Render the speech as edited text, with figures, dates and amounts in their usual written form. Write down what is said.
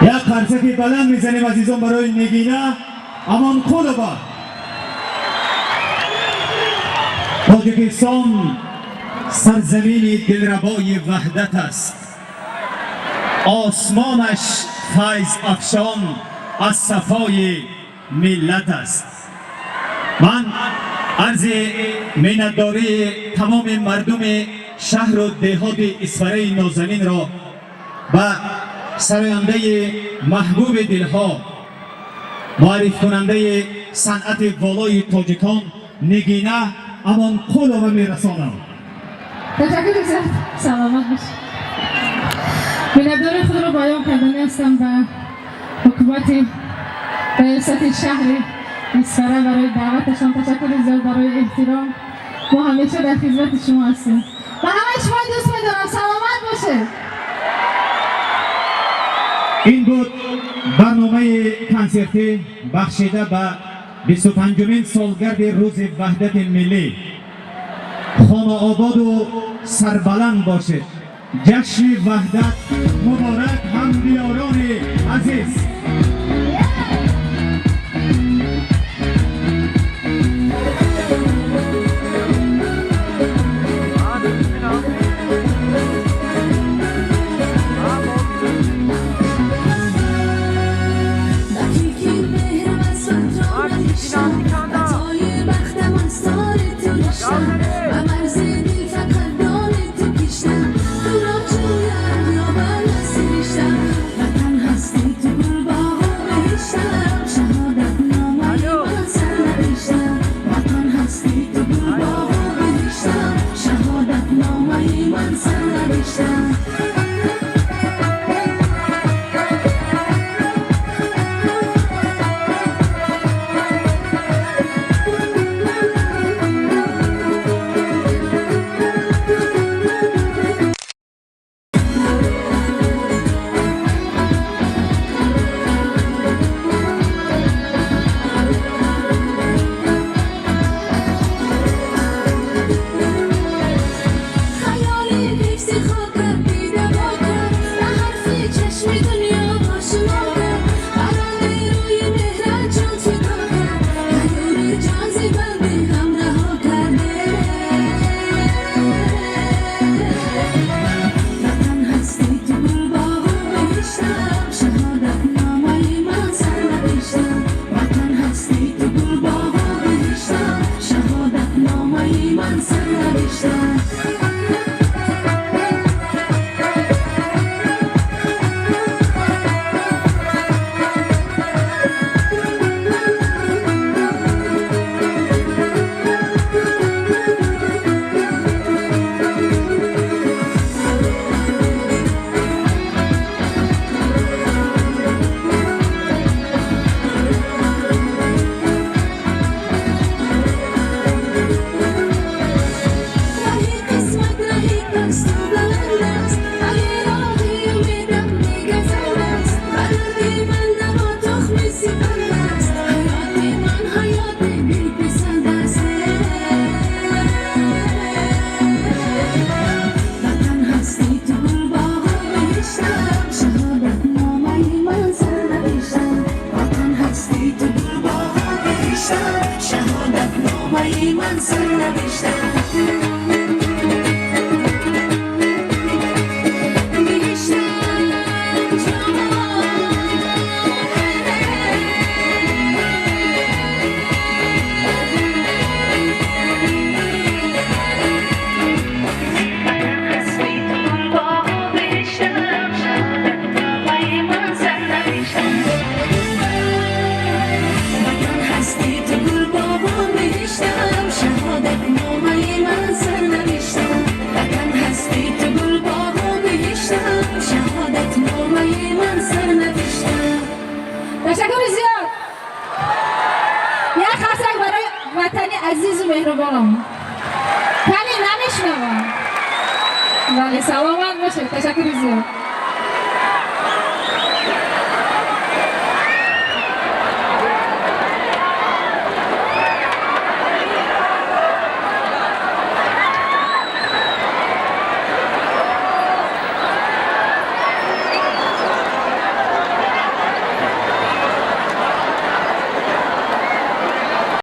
Як қарсаки баланд мезанем, азизон, барои Нигина Амонқулова. Тоҷикистон сарзамини дилрабои ваҳдат аст, осмонаш файз афшон аз сафои миллат аст. Ман арзи миннатдории тамоми мардуми шаҳру деҳоти Исфараи нозанинро ба сарояндаи маҳбуби дилҳо, муаррифкунандаи санъати волои тоҷикон Нигина Амонқулова мерасонам. Ташаккури зиёд, саломат бошед. Миннатдории худро баён кардани ҳастам ба ҳукумати раёсати шаҳри Исфара барои даъваташон. Ташаккури зиёд барои эҳтиром. Мо ҳамеша дар хизмати шумо ҳастем. Ба ҳамаи шумо дӯст медорам, саломат бошед. Ин буд барномаи консертӣ, бахшида ба 25-умин солгарди рӯзи ваҳдати миллӣ. Хонаободу сарбаланд бошед. Ҷашни ваҳдат муборак, ҳамдиёрони азиз. Ба килки меҳрам асфалтро навиштам, батои бахтам аз тори ту риштам, ба марзи дил фақат дони ту киштам, туро ҷӯям ёбам насириштам. Ватан ҳастӣ ту, гулбоғу беҳиштам, шаҳодатномаи ман сарнавиштам. Ватан ҳастӣ ту, гулбоғу беҳиштам, шаҳодатномаи ман сарнавиштам. Хаёли ҳифзи хокат дида во кард, ба ҳарфи чашми дунё ошно кард, барои рӯи меҳрат ҷон фидо кард, ғайюри ҷон зи банди ғам раҳо карде. Ватан ҳастӣ ту, гулбоғу беҳиштам, шаҳодатномаи ман сарнавиштам. Ватан ҳастӣ ту, гулбоғу беҳиштам, шаҳодатномаи ман сарнавиштам. Раҳи қисмат раҳи пасту баланд аст, вале роҳи умедам мегазанд аст. Ба дарди ман наво тухми сипанд аст, ҳаёти ман ҳаёти дилписанд аст. Ватан ҳастӣ ту, гулбоғу беҳиштам, шаҳодатномаи ман сарнавиштам. Ватан ҳастӣ ту, гулбоғу беҳиштам, шаҳодатномаи ман сарнавиштам. Беҳиштам ҷон. Ватан ҳастӣ ту, гулбоғу беҳиштам, шаҳодатномаи ман сарнавиштам. Ватан ҳастӣ ту, гулбоғу беҳиштам, шаҳодатномаи ман сарнавиштам. Ватан ҳастӣ ту, гулбоғу беҳиштам, шаҳодатномаи ман сарнавиштам. Ташаккури зиёд. Як қарсак барои ватани азизу меҳрубонам. Кани, намешунавам. Бале, саломат бошед, ташаккури зиёд.